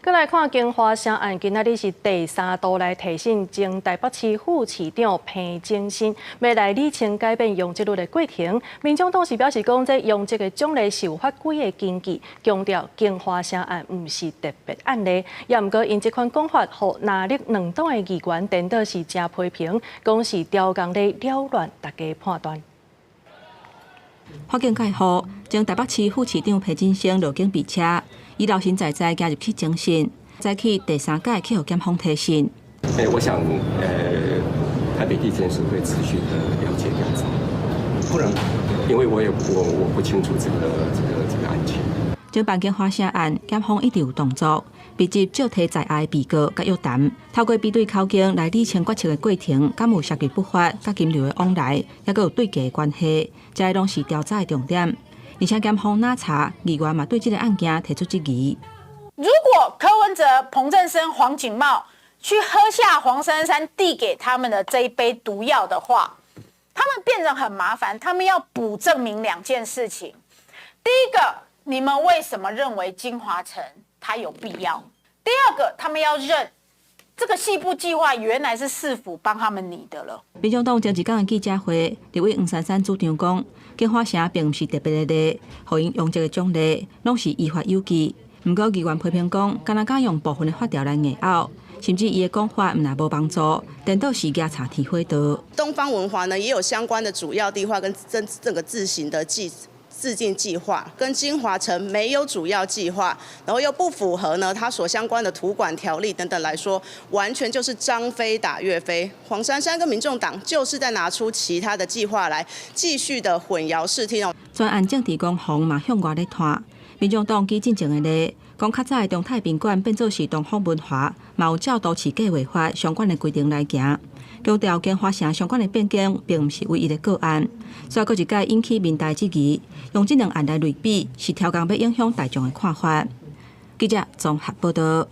閣來看京華城案，今仔日是第三度來提審前台北市副市長彭正新，欲來理清改變容積率的過程。民眾黨是表示講，這容積的獎勵是有法規的根據，強調京華城案毋是特別案例。也毋過𪜶這款講法，予藍綠兩黨的議員顛倒是誠批評，講是刁工咧擾亂大家判斷。法警蓋予，前台北市副市長彭振聲落警備車，伊老神在在行入去偵訊，早起第三擺去予檢方提訊。欸，我想，台北地檢署會持續的了解調查，不能，因為我也我不清楚這個案情。偵辦京華城案，檢方一直有動作，密集借提在案被告佮約談，透過比對口供來理清決策的過程，敢有涉及不法佮金流的往來，抑閣有對價的關係，這攏是調查的重點。而且檢方若查，議員嘛對這個案件提出質疑。如果柯文哲、彭振聲、黃錦茂去喝下黃珊珊遞給他們的這一杯毒藥的話，他們變成很麻煩，他們要補證明兩件事情。第一個，你們為什麼認為京華城它有必要？第二個，他們要認這個細部計劃原來是市府幫他們擬的了。民眾黨前一工的記者會，立委黃珊珊主張講，京華城並毋是特別的例，予𪜶容積的獎勵攏是依法有據。毋過議員批評講，敢若敢用部分的法條來硬拗，甚至伊的講法毋但無幫助，顛倒是蜈插天火道。東方文華呢也有相關的主要地劃跟這個自行的自建計劃，跟京華城沒有主要計劃，然後又不符合呢它所相關的土管條例等等來說，完全就是張飛打岳飛。黃珊珊跟民眾黨就是在拿出其他的計劃來繼續的混淆視聽哦。專案政治攻防嘛向外咧拖，民眾黨舉進前的例，講較早的中泰賓館變做是東方文華，嘛有照都市計劃法相關的規定來行。強調京華城相關的變更並毋是唯一的個案，所以閣一擺引起民代質疑，用這兩案來類比，是刁工欲影響大眾的看法。記者綜合報道。